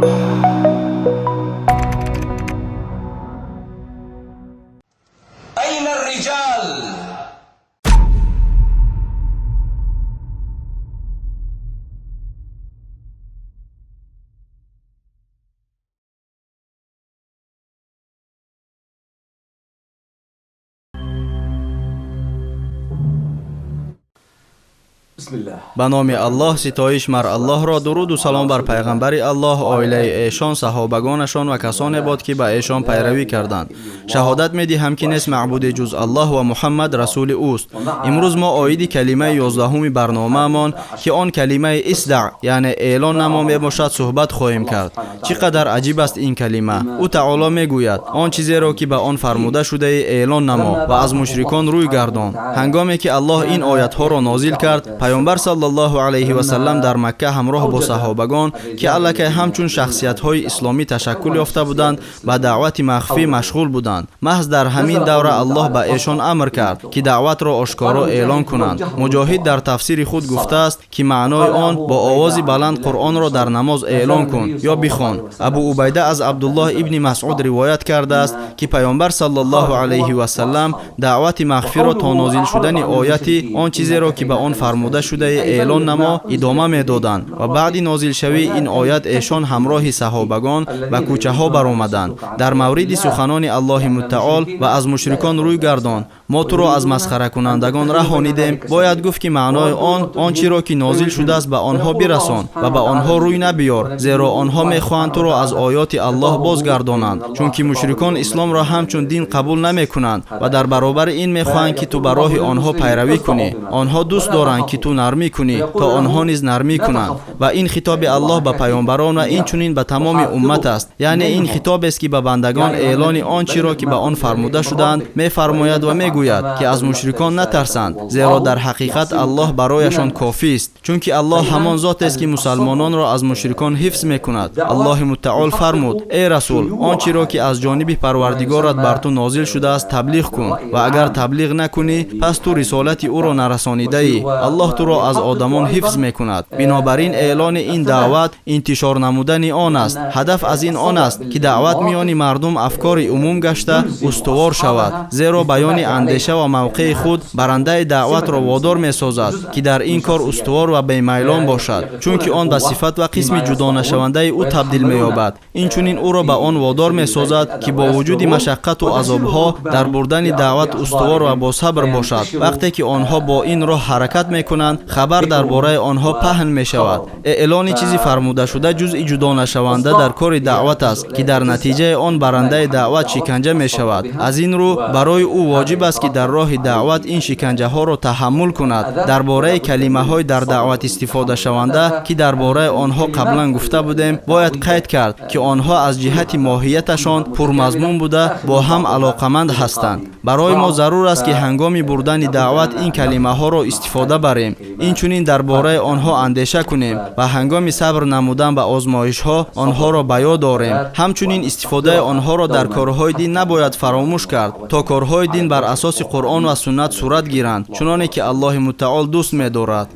أين الرجال؟ Ба номи Аллоҳ, ситоиш мар Аллоҳро, дуруду салом бар пайғамбари Аллоҳ, оилаи эшон, саҳобагонашон ва касоне бод, ки ба эшон пайравӣ карданд. Шаҳодат медиҳам, ки нест маъбуде ҷуз Аллоҳ ва Муҳаммад расули ӯст. Имрӯз мо оиди калимаи 11-уми барномаамон, ки он калимаи исдаъ, яъне эълон намо мебошад, суҳбат хоҳем кард. Чӣ қадар аҷиб аст ин калима! Ӯ таоло мегӯяд: он чизеро, ки ба он фармуда шудаи, эълон намо ва аз мушрикон рӯй гардон. Ҳангоме ки Аллоҳ ин оятҳоро нозил кард, пайғамбар саллаллоҳу алайҳи васаллам дар Макка ҳамроҳ бо саҳобагон, ки аллакай ҳамчун шахсиятҳои исломӣ ташаккул ёфта буданд, ба даъвати махфӣ машғул буданд. Маҳз дар ҳамин давра Аллоҳ ба эшон амр кард, ки даъватро ошкоро эълон кунанд. Муҷоҳид дар тафсири худ гуфтааст, ки маънои он бо овози баланд Қуръонро дар намоз эълон кун ё бихон. Абу Убайда аз Абдуллоҳ ибни Масъуд ривоят кардааст, ки пайғамбар саллаллоҳу алайҳи васаллам даъвати махфиро то нозил шудани ояти он чизеро, ки ба он фармуда шудаи, эълон намо идома медоданд ва баъди нозилшавии ин оят эшон ҳамроҳи саҳобагон ба кӯчаҳо баромаданд. Дар мавриди суханони Аллоҳи мутаол ва аз мушрикон рӯй гардон, мо туро аз масхаракунандагон раҳонидем, бояд гуфт, ки маънои он чиро, ки нозил шудааст, ба онҳо бирасон ва ба онҳо рӯй набиёр, зеро онҳо мехоҳанд туро аз оёти Аллоҳ бозгардонанд, чунки мушрикон исломро ҳамчун дин қабул намекунанд ва дар баробари ин мехоҳанд, ки ту ба роҳи онҳо пайравӣ кунӣ. Онҳо дӯст доранд, ки ту нармӣ кунӣ, то онҳо низ нармӣ кунанд. Ва ин хитоби Аллоҳ ба паёмбарон ва инчунин ба тамоми уммат аст. Яъне ин хитобест, ки ба бандагон эълони он чиро, ки ба он фармуда шудаанд, мефармояд ва мегӯяд, ки аз мушрикон натарсанд, зеро дар ҳақиқат Аллоҳ барояшон кофист, чунки Аллоҳ ҳамон зотест, ки мусалмононро аз мушрикон ҳифз мекунад. Аллоҳи мутаол фармуд: эй расул, он чиро, ки аз ҷониби Парвардигорат бар ту нозил шудааст, таблиғ кун ва агар таблиғ накунӣ, пас ту рисолати ӯро нарасонидаӣ. Аллоҳ туро аз одамон ҳифз мекунад. Бинобар ин эълони ин даъват интишор намудани он аст. Ҳадаф аз ин он аст, ки даъват миёни мардум афкори умум гашта устувор шавад, зеро баёни андеша ва мавқеи худ барандаи даъватро водор месозад, ки дар ин кор устувор ва бемайлон бошад, чунки он ба сифат ва қисми ҷудонашавандаи ӯ табдил меёбад. Инчунин ӯро ба он водор месозад, ки бо вуҷуди машаққату азобҳо дар бурдани даъват устувор ва босабр бошад. Вақте ки онҳо бо ин роҳ ҳаракат мекунанд, хабар дар бораи онҳо паҳн мешавад. Эълони чизи фармудашуда ҷузъи ҷудонашаванда дар кори даъват аст, ки дар натиҷаи он барандаи даъват шиканҷа мешавад. Аз ин рӯ барои ӯ воҷиб аст, ки дар роҳи даъват ин шиканҷаҳоро таҳаммул кунад. Дар бораи калимаҳои дар даъват истифодашаванда, ки дар бораи онҳо қаблан гуфта будем, бояд қайд кард, ки онҳо аз ҷиҳати моҳияташон пурмазмун буда, бо ҳам алоқаманд ҳастанд. Барои мо зарур аст, ки ҳангоми бурдани даъват ин калимаҳоро истифода барем, инчунин дар бораи онҳо андеша кунем ва ҳангоми сабр намудан ба озмоишҳо онҳоро ба ёд орем. Ҳамчунин истифодаи онҳоро дар корҳои дин набояд фаромӯш кард, то корҳои дин бар асоси Қуръон ва суннат сурат гиранд, чуноне ки Аллоҳи мутаол дӯст медорад.